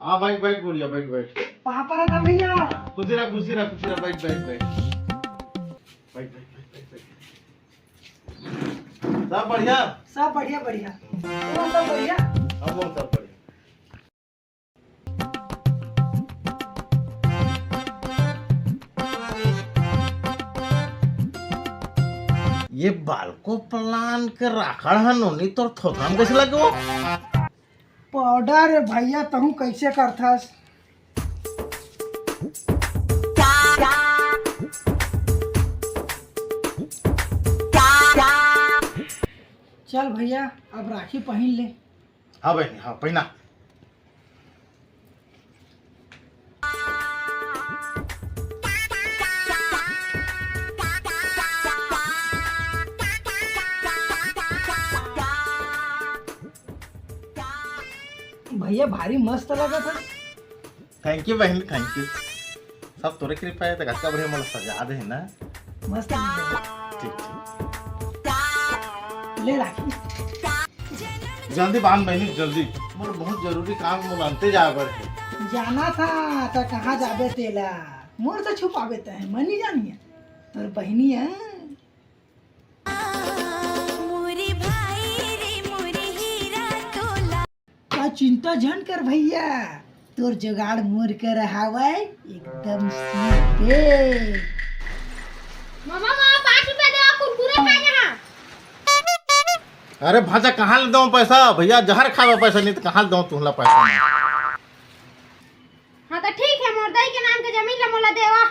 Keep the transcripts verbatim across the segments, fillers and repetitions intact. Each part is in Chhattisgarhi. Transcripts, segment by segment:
हाँ, बैठ, बैठ, गुड़िया, बैठ, बैठ। पापा रहा भैया। खुशी रहा, खुशी रहा, खुशी रहा, बैठ, बैठ, बैठ। बैठ, बैठ, बैठ, बैठ, बैठ। सब बढ़िया? सब बढ़िया, बढ़िया। तुम सब बढ़िया? हम लोग सब बढ़िया। ये बालको प्लान के राखड़ ह नोनी तोर थोथरा म कइसे लगे वो? पाउडर रे भैया, तहूँ कइसे करथस? चल भैया, अब राखी पहिन ले। हाँ बहिनी, हाँ, पहिना। भैया, भारी मस्त लगत हे। Thank you बहिनी, thank you। सब तोरे कृपा हे, त कतका बढ़िया मोला सजा दे हे ना। मस्त लगे। ठीक, ठीक। ले राखी। जल्दी बांध बहिनी, जल्दी। मोर बहुत जरूरी काम, मोला अंते जाए बर हे। जाना था, त कहाँ जाबे तेला? मोर से छुपाबे तैं, मैं नहीं जानिया। तोर बहिनी हे। मोरे भाई रे, मोरे हीरा तोला। का चिंता झन कर भैया, तोर जुगाड़ मोर कर हावय एकदम सीधे। मामा, मामा, पाँच रुपया दे, कुरकुरे खाए रहा। अरे भांचा, कहाँ ले दऊं पैसा? भैया जहर खावे पैसा नहीं तो कहाँ ले दऊं तुहला पैसा? हाँ तो ठीक है, मोर दाई के नाम के जमीन ला मोला देवा।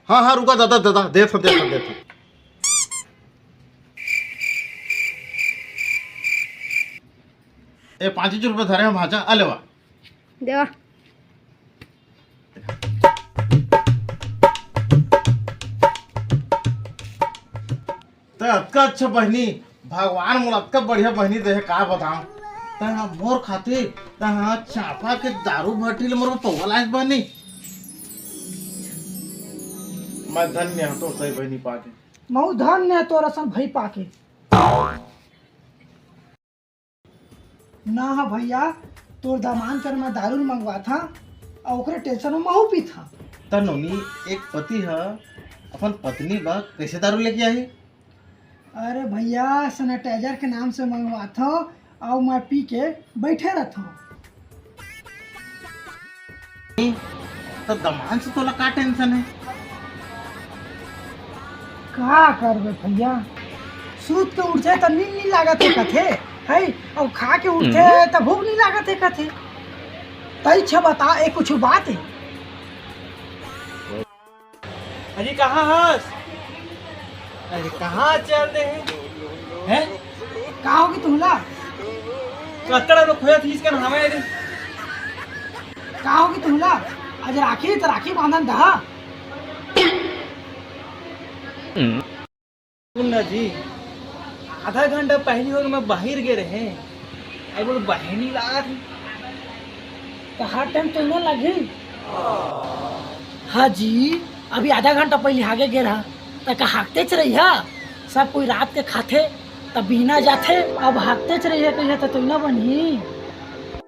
हाँ, हाँ, रुका दादा, दादा, देत हँव, देत हँव, देत हँव। ए, पाँच ही रुपया धरे हँव भांचा, आ लेवा। देवा। तैं अतका अच्छा बहिनी, भगवान मोला अतका बढ़िया बहिनी दे हे, का बतावं। तैं ह मोर खातिर, तैं ह चांपा के दारू भट्टी ले मोर पौवा लायस बहिनी। मैं धन्य हँव तोर सही बहिनी पाके। महूँ धन्य हँव तोर असन भई पाके। ना ह भैया, तोर दमांद कर मैं दारू ल मंगवाथँव अउ ओकरे tension म महूँ पीथँव। त नोनी, एक पति ह अपन पत्नी बर कइसे दारू लेके आही? अरे भैया, sanitizer के नाम से मंगवाथँव अउ मैं पी के बइठे रथँव। त दमांद से तोला का tension हे? का करबे भैया, सूत के उठथे त नींद नइ लागत हे कथे, हे, अउ खा के उठथे त भूख नइ लागत हे कथे। तइच बता, ए कुछु बात हे? अजी, कहाँ हस? अरे, कहाँ चल दे हे? हैं? का होगे तुहला? कतड़ा लो खोया थीस के नहावे रे। का होगे तुहला? आज राखी त राखी बांधन दहा। सुन ना जी, आधा घंटा पहिली होगे मैं बाहिर गे रहें। अरे बोल बहिनी लागत हे। त हर time तोइना लगही? हाँ जी, अभी आधा घंटा पहिली हागे गे रहा, त का हागतेच रहिहा? सब कोई रात के खाथे, त बिहना जाथे, अब हागतेच रहिहा, कहिहा त तोइना बनही।